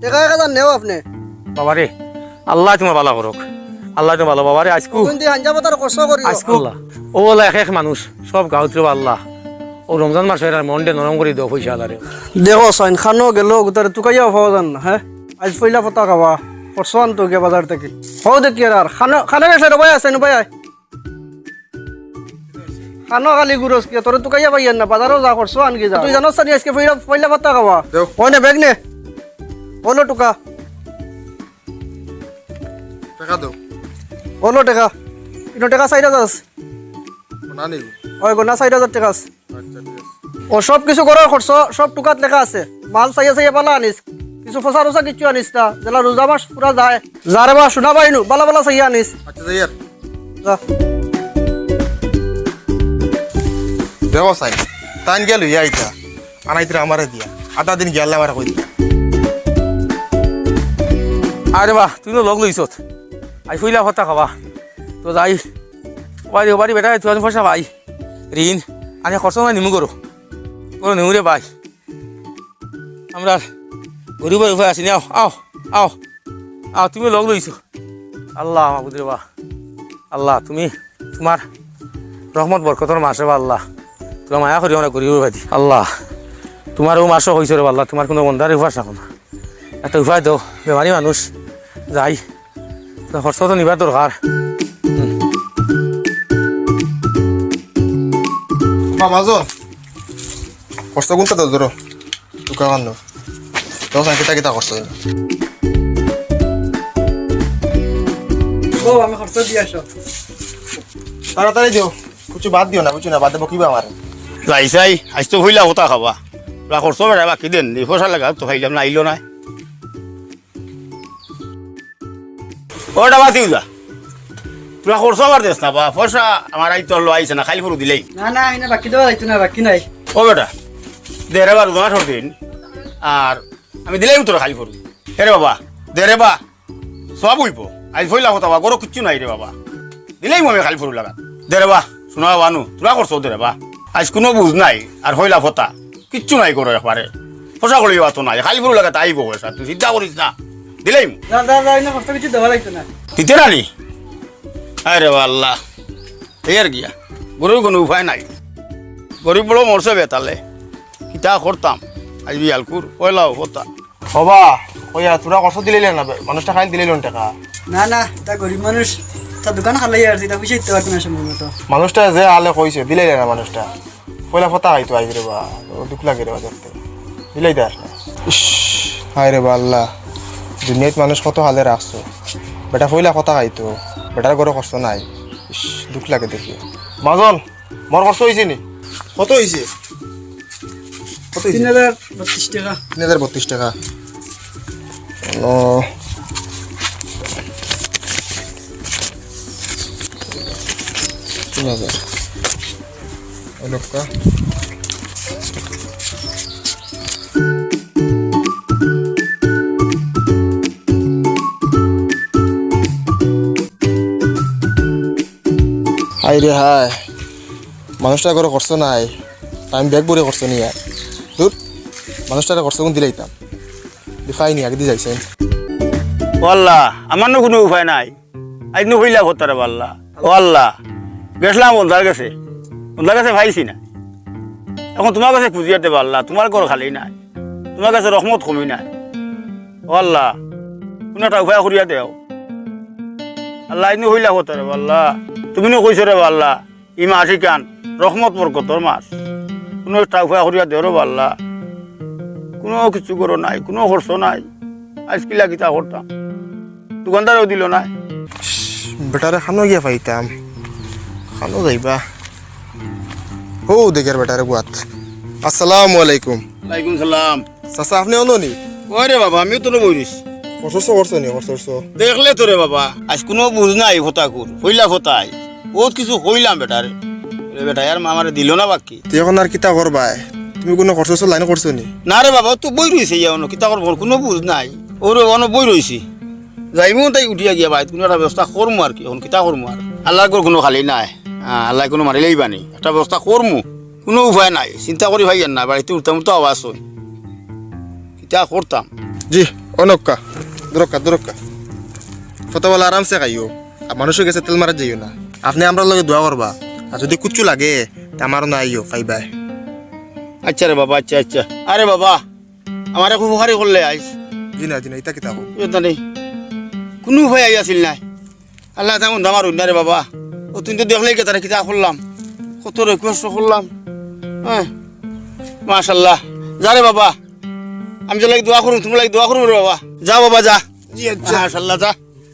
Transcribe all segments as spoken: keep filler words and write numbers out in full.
এক হাজার নেও আপনে। বাবারে, আল্লায় তুমার ভালা করউক। আল্লায় তুমার ভালা, বাবারে, আইজকু। কোন দিন হাঞ্জা পাতার কষ্ট করিও। আইজকু। আল্লাহ। অউ অলা এক এক মানুষ, সব গাউত রে আল্লাহ। অউ রমজান মাস অইরা মনটা নরম করি দেও পয়সা আলারে। দেখো চাইন, খানো গেল, গুতারে তুকাইয়াও পাওয়া যার না, হে? আইজ পয়লা ফতা খাওয়া, খরচ আনতো গিয়া বাজার থাকি। হউ দেখি আর, আর খানো, খানো গেছে রে ভাই, আছে নু ভাই, আয়। খানো খালি গুরস কিয়া, তোরে তুকাইয়া পাইয়ার না, বাজারো যা, খরচ আনগি যা। তুই জানোস নি আইজকে পয়লা, পয়লা ফতা খাওয়া? দেও। অয় নে, ব্যাগ নে। অলো টুকা। টেকা দেও। অলো টেকা। ইনো টেকা চাইর হাজার আছে। না নি? অয় গো, না, চাইর হাজার টেকা আছে। আচ্ছা, ঠিক আছে। অউ সব কিছু ঘরর খরচ, সব টুকাত লেখা আছে। মাল চাইয়া চাইয়া ভালা আনিস, কিছু ফসা রসা কিচ্ছু আনিস না, যেলা রোজা মাস পুরা যায়। যা রে বা, হুনা ভাই নু, ভালা ভালা চাইয়া আনিস। আচ্ছা, যাইয়ার। যা। দেখো চাইন, তাইন গেল ইয়া ইতা, আনাইতরা আমারে দিয়া, আধা দিন গিয়ালে আমারে কই দিতা। আরে বা, তুই তো লগ লইছত, আইজ পয়লা ফতা খাওয়া, তো যাই। ওবায়দি, ওবায়দি বেটা, তুই আজ পয়সা পাই। ঋণ আনি খরচ না নিমু করো। করো নিমু রে ভাই। আমরা গরিবর উপায় আছি না। আও, আও, আও। আও, তুমি লগ লইছো। আল্লাহ, মাবুদ রে বা। আল্লাহ, তুমি, তুমার রহমত বরকতর মাস রে বা আল্লাহ। তুমার মায়া করি আমরা গরিবর বাদি। আল্লাহ, তুমার অউ মাসও কইছো রে বা আল্লাহ, তুমার কুনু বন্দার উপাস রাখো না। একটা উপায় দেও, বেমারি মানুষ, যাই। তো খরচ তো নিবার দরকার। বাবা যান, খরচ গুনতা দেও, ধরো। তুকা বান্ধব। দশ আঁকিটা কিতা খরচ অইল? ও, আমি খরচ দিয়া আসো। তাড়াতাড়ি দিও। কিছু বাদ দিও না, বুঝছো না? বাদে বকিবা আমারে। যাই চাই, আইজ তো পয়লা ফতা খাওয়া। পুরা খরচ বেটা বাকি দেন, এই পয়সা লাগা তো খাইলাম না, আইলো না। ওটা বাদ দিও যা। পুরা খরচ আবার দেস না বা, পয়সা আমার আইতো লো আইছে না, খাইল ফরু দিলেই। না, না, এনে বাকি দেওয়া যাইতো না, বাকি নাই। ও বেটা, দে রে বা, রোজা মাসর দিন, আর আমি দিলাইমু তোরে খাইল ফরু। এ রে বাবা, দে রে বা। সব অইবো। আইজ পয়লা ফতা বা, ঘরো কিচ্ছু নাই রে বাবা। দিলাইমু আমি খাইল ফরু লাগাত। দে রে বা, হুনা বাবা নু, তুরা খরচ দে রে বা। আইজ কুনু বুঝ নাই, আর পয়লা ফতা। কিচ্ছু নাই ঘরো একবারে। পয়সা কড়ি অতো নাই, খাইল ফরু লাগাত আইবো পয়সা। তুই চিন্তা করিস না। দিলাইমু। যা, যা, যা, এনে কষ্ট কিছু দেওয়া লাগতো না। দিতে না নি? আরে বা আল্লাহ। এই আর কিয়া। গরিবর কুনু উপায় নাই। গরিব বড় মরছে বেতালে। কিতা করতাম? আইজ বিয়ালকুর, পয়লাও ফতা। ও বা, কইয়া, তুরা খরচ দিলাইলে না, মানুষটা খাইল দিলাইল না টেকা। না, না, ইতা গরিব মানুষ, ইতা দোকান খালাই আর ইতা পয়সা দিতে পারতো না সম্ভবত। মানুষটা যে হালে কইছে, দিলাইলে না মানুষটা। পয়লা ফতা খাইতো আইজ রে বা, ও দুখ লাগে রে বা দেখতে। দিলাই দেয় না। ইস, হায় রে বা আল্লাহ, দুনিয়াত মানুষ কত হালে রাখছো। বেটা পয়লা ফতা খাইতো, বেটার ঘরো খরচ নাই। ইস, দুখ লাগে দেখি। মাজন, মোর খরচ অইছে নি? কত অইছে? কত অইছে? তিন হাজার বত্রিশ টেকা। তিন হাজার বত্রিশ টেকা। ও। তিন হাজার। ওই লোকটা। হায় রে হায়, মানুষটার ঘরো খরচ নাই, আমি ব্যাগ ভরি খরচ নিয়া। ধুর, মানুষটারে খরচ কুন দিলাইতাম, দিখাই নি, আগে দি যাইছে। ও আল্লাহ, আমার নু কুনু উপায় নাই, আইজ নু পয়লা ফতা রে বা আল্লাহ। ও আল্লাহ, গেছলাম বন্দার গেছে, বন্দার গেছে পাইছি না। এখন তুমার গেছে খুজিয়ার রে বা আল্লাহ, তুমার ঘর খালি নাই, তুমার গেছে রহমত কমি নাই। ও আল্লাহ, কুনু একটা উপায় করিয়া দেও। আল্লাহ, আইজ নু পয়লা ফতা রে বা আল্লাহ, তুমি নু কইছো রে বা আল্লাহ, ই মাস ইখান রহমত বরকতর মাস, কুনু একটা উপায় করিয়া দেও রে বা আল্লাহ। কুনু কিচ্ছু করো নাই, কুনু খরচ নাই, আইজ কিলা কিতা করতাম, দোকানদারেও দিলো না। বেটারে খানো গিয়া পাইতাম, খানো যাইবা। হউ দেখি আর বেটারে গুয়াত। আসসালামু আলাইকুম। ওয়ালাইকুম সালাম। চাচা, আপনে অনো নি? ওরে বাবা, আমিও তো বই রইছি। খরচ করছো নি, খরচ? দেখলে তো রে বাবা, আইজ কুনু বুঝ নাই ফতাকুর, পয়লা ফতাই। বউত কিছু কইলাম বেটারে। রে বেটা, আর মা আমারে দিলো না বাক্কি। তে এখন আর কিতা করবায়? তুমি কুনু খরচ লাইন করছো নি? না রে বাবা, ও তো বই রইছে ইয়া অনো, কিতা করবো, কুনু বুঝ নাই। ওরে অনো বই রইছি। যাইমু তাই উঠিয়া গিয়া বাইত, কুনু একটা ব্যবস্থা করমু আর কি, এখন কিতা করমু আর। আল্লার ঘর কুনু খালি নাই। হ্যাঁ, আল্লায় কুনু মারিলেই বানি। একটা ব্যবস্থা করমু। কুনু উপায় নাই, চিন্তা করি পাইয়ার না, বাড়িত উল্টা-মুল্টা আওয়াজ অয়। কিতা করতাম? জি, অনক্কা, দুরক্কা, দুরক্কা। ফতো বালা আরামসে খাইও। আর মানুষর গেছে তেল মারাত যাইও না। আপনে আমরার লগে দোয়া করবা। আর যুদি কুচ্ছু লাগে, তে আমারও না আইও, পাইবায়। আচ্ছা রে বাবা, আচ্ছা, আচ্ছা। আরে বাবা, আমারে খুব উপকারী করলে আইস। জি না, জি না, ইতা কিতা কও? ইতা নেই। কুনু উপায় আই আছিল না। আল্লাহ, তেমন দামার উন্না রে বাবা। ও তুই তো দেখলেই কে তারা কিতা করলাম। কত request করলাম। হ্যাঁ। মাশাআল্লাহ। যা রে বাবা। আমি তো লাগি দোয়া করুম, তুমি লাগি দোয়া করুম রে বাবা। যা বাবা, যা। জি, আচ্ছা। মাশাআল্লাহ, যা।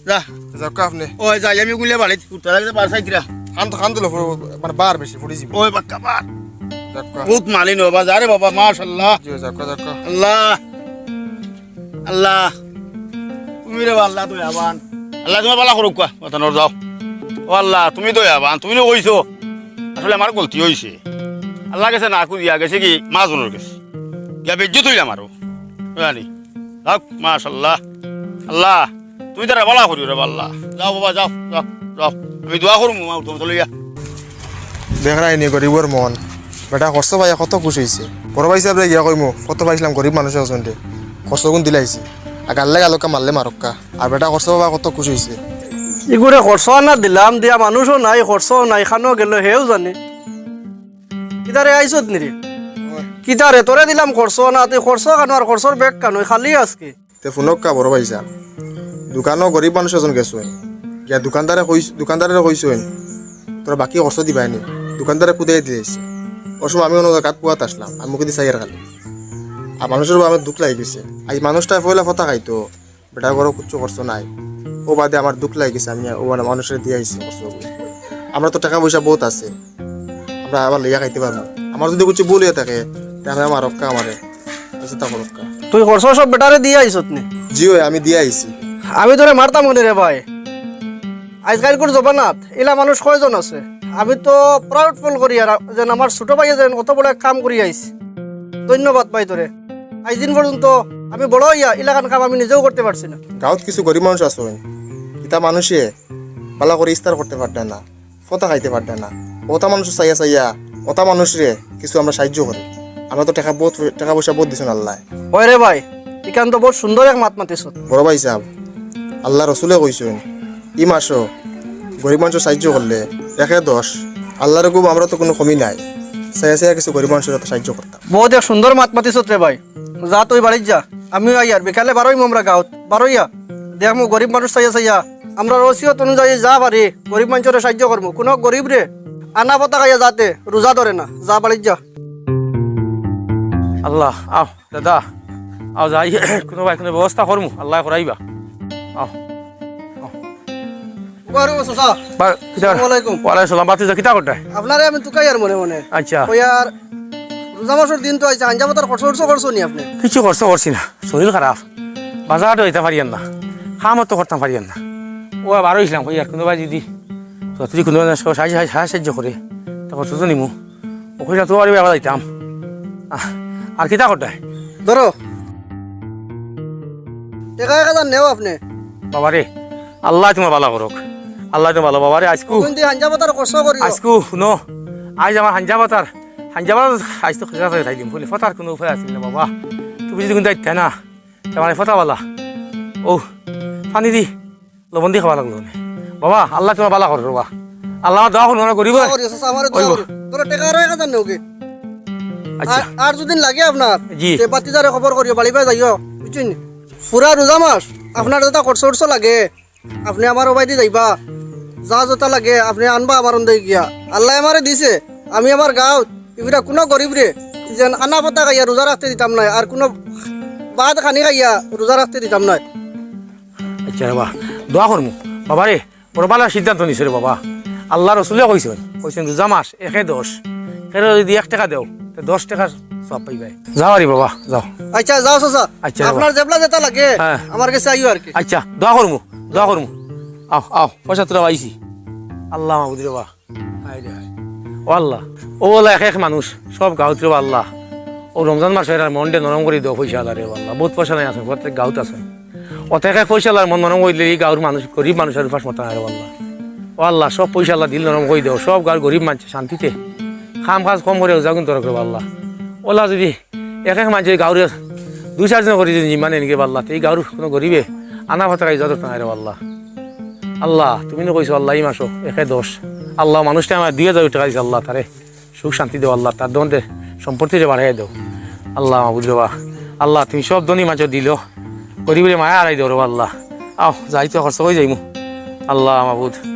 যা। যাউক্কা আপনে। ওই যাই, আমি গুলে বাড়ি উঠতে লাগলে বার সাইডরা। খান তো, খান তো লো, মানে বার বেশি, ফুটি যাইবো। ওই বাক্কা বার। যাউক্কা। বহুত মালিন বাবা, যা রে বাবা, মাশাআল্লাহ। জি, যাউক্কা, যাউক্কা। আল্লাহ। আল্লাহ। তুমি রে আল্লাহ দয়াবান। আল্লাহ তুমি বালা করুক্কা, মাথা নর যাও। ও আল্লাহ, তুমি দয়াবান, তুমি না কইছো। আসলে আমার গলতি অইছে। আল্লাহ গেছে না, কুদিয়া গেছে কি, মাজুরর গেছে। গিয়া বেইজ্জত অইলাম আরো। জানি। হক, মাশাআল্লাহ। আল্লাহ, তুমি তারা বালা করিও রে আল্লাহ। যাও বাবা, যাও, যাও, যাও। আমি দোয়া করমু, মা, তুমি চলে যা। দেখরায়নি গরিবর মন। বেটা খরচ পাইয়া কত খুশ অইছে। বড় ভাইসাবরে গিয়া কইমু, কত পাইছলাম গরিব মানুষ একজনরে। খরচ গুন দিলাইছি। আর গাললে গালুক্কা, মারলে মারুক্কা। আর বেটা খরচ পাইয়া কত খুশ অইছে। ইগুরে খরচ আনা দিলাম, দিয়া মানুষও নাই, খরচও নাই, খানো গেল, হেও জানে। কিতারে আইছত নি রে? কিতারে তোরে দিলাম খরচ না, তুই খরচ খানো আর খরচর ব্যাগ খানো, খালি আজকে। তে ফুনক্কা বড় ভাইসাব, দোকানো গরিব মানুষ একজন গেছইন, গিয়া দোকানদারে কইস-, দোকানদারে কইছইন, "তোরা বাকি খরচ দিবায়নি।" দোকানদারে কুদাই দিলাইছে। অউ সময় আমি অনো গাত পুয়াত আছলাম, আমি মুখেদি চাইয়ার খালি। আর মানুষর উপর আমার দুখ লাগি গেছে। আইজ মানুষটায় পয়লা ফতা খাইতো, বেটার ঘরো কুচ্ছু খরচ নাই। অউ বাদে আমার দুখ লাগি গেছে, আমি অউ মানুষরে দিয়া আইছি খরচ। আমরা তো টেকা পয়সা বউত আছে, আমরা আবার লইয়া খাইতে পারমু। আমার যুদি কুচ্ছু ভুল অইয়া থাকে, তে আপনে মারুক্কা আমারে। আচ্ছা, তা করুক্কা। তুই খরচ সব বেটারে দিয়া আইছত নি? জি অয়, আমি দিয়া আইছি। আমি তোরে মারতাম কেনে রে ভাই? আইজকাইলকুর জমানাত ইলা মানুষ কয়জন আছে? আমি তো proud feel করি আর যেন আমার ছোট ভাইয়ে যেন অত বড় এক কাম করি আইছে। ধন্যবাদ ভাই তোরে। আইজ দিন পর্যন্ত আমি বড় অইয়া ইলাখান কাম আমি নিজেও করতে পারছি না। গাঁওত কিছু গরিব মানুষ আছইন, ইতা মানুষে বালা করি ইফতার করতে পারতা না, ফতা খাইতে পারতা না। অতা মানুষ চাইয়া চাইয়া, অতা মানুষরে কিছু আমরা সাহায্য করি। আমরা তো টেকা বউত, টেকা পয়সা বউত দিছইন আল্লায়। ওই রে ভাই, ইখান তো বউত সুন্দর এক মাত মাতিছত। বড় ভাইসাব, আল্লার রসুলে কইছইন, ই মাসো গরিব মানুষর সাহায্য করলে একে দশ। আল্লার হুকুম, আমরা তো কুনু কমি নাই। চাইয়া চাইয়া কিছু গরিব মানুষর সাহায্য করতাম। বউত এক সুন্দর মাত মাতিছত রে ভাই। যা তুই বাড়িত যা, আমিও আইয়ার, বিকালে বারইমু আমরা গাঁওত, বারইয়া দেখমু গরিব মানুষ চাইয়া চাইয়া, আমরার ওসিয়ত অনুযায়ী যা পারি গরিব মানুষরে সাহায্য করমু। কুনু গরিবরে আনা ফতা খাইয়া যাতে রোজা ধরে না। যা বাড়িত যা। আল্লাহ, আও দাদা, আও যাই, কুনু ভাই কুনু ব্যবস্থা করমু, আল্লায় করাইবা। আও, আও। বারো চাচা। বা-, কিতা? আসসালামু আলাইকুম। ওয়ালাইকুম সালাম। বাতি যা, কিতা করতায়? আপনারে আমি তুকাইয়ার মনে মনে। আচ্ছা। ওই আর রোজা মাসর দিন তো আইছে, হাঞ্জা পাতার খরচ টরচ করছো নি আপনে? কিচ্ছু খরচ করছি না, শরীর খারাপ, বাজারও যাইতাম পারিয়ার না, কামও তো করতাম পারিয়ার না। অউ বারইছলাম, কইয়ার কুনু ভাই যুদি কুনু সাহায্য, সাহায্য, সাহায্য করে, তে খরচ তো নিমু। অউ কইছলাম, তুমার বাড়ি আবার যাইতাম। আহ, আর কিতা করতায়? ধরো। টেকা এক হাজার নেও আপনে। বাবারে, আল্লায় তুমার বালা করউক। আল্লায় তুমার বালা, বাবারে, আইজকু। কোন দিন হাঞ্জা পাতার খরচ করিও। আইজকু, হুনো, আইজ আমার হাঞ্জা পাতার, হাঞ্জা পাতার আইজ তো খেজা খাই দিম। বুলে, ফতার কুনু উপায় আছিল না, বাবা। তুমি যুদি কুনু দায়িত্ব না, তে আমারে ফতা বালা। অউ, পানি দি। লবণ দি খাওয়া লাগলো নে। বাবা, আল্লায় তুমার বালা করউক বাবা। আল্লায় আমার দোয়া করউক, আমরা গরিব। দোয়া করিও, চাচা, আমারে দোয়া করিও। তোর টেকা আরো এক হাজার নেও গে। আচ্ছা। আর, আর যুদি লাগে আপনার, জি। তে বাতিজারে খবর করিও, বাড়ি বাড়ি যাইও, বুঝছইন নি? পুরা রোজা মাস, আপনার যেতা খরচ টরচ লাগে, আপনে আমার ওবায়দি যাইবা, যা যেতা লাগে, আপনে আনবা আমার অন্দাই গিয়া। আল্লায় আমারে দিছে, আমি আমার গাঁওত, ইফিরা কুনু গরিবরে, যেন আনা ফতা খাইয়া রোজা রাখতে দিতাম নায়, আর কুনু ভাত খানি খাইয়া রোজা রাখতে দিতাম নায়। আচ্ছা রে বা, দোয়া করমু। বাবারে, বড় বালা সিদ্ধান্ত নিছো রে বাবা। আল্লার রসুলে কইছইন, কইছইন, "রোজা মাস, একে দশ। কেউরে যুদি এক টেকা দেও, তে দশ টেকার সওয়াব পাইবায়।" যাও আরে বাবা, যাও। আচ্ছা, যাও চাচা। আচ্ছা বাবা। আপনার যেবলা যেতা লাগে, হ্যাঁ। আমার গেছে আইও আর কি। আচ্ছা, দোয়া করমু, দোয়া করমু। আও, আও, পয়সা তুলা পাইছি। আল্লা মাবুদ রে বাবা। হায় রে হায়। ও আল্লা, ও আল্লা, এক এক মানুষ, সব গাঁওত রে আল্লা। ও রমজান মাস অইয়ার মনটা নরম করি দেও পয়সাআলারে ও আল্লা। বউত পয়সাআলা আছইন, প্রত্যেক গাঁওত আছইন। অত এক এক পয়সাআলার মন নরম করিলে ই গাঁওর মানুষ, গরিব মানুষর উপাস মরতা নায় রে আল্লা। ও আল্লা, সব পয়সাআলার দিল নরম করি দেও, সব গাঁওর গরিব মানষে শান্তিতে কাম কাজ কম করি রোজা গুনতা পারউক রে আল্লা। ও আল্লা, যুদি এক এক মানষে গাঁওর দুই চাইরজনে করি যদি জিম্মা নেইন গি বা আল্লাহ, তে ই গাউর কুনু গরিবে আনা ভাত খাইতো পারতো নায় রে বা আল্লাহ। আল্লাহ, তুমি নু কইছো আল্লাহ, ই মাসো একে দশ। আল্লাহ, মানুষটায় আমারে দুই হাজার টেকা দিছে আল্লাহ, তারে সুখ শান্তি দেও আল্লাহ, তার ধনরে সম্পত্তিরে বাড়াইয়া দেও। আল্লাহ মাবুদ রে বা, আল্লাহ তুমি সব ধনী মানষর দিলো গরিবরে মায়া হারাই দেও রে বা আল্লাহ। আও, যাইতো খরচ অই যাইমু। আল্লাহ মাবুদ।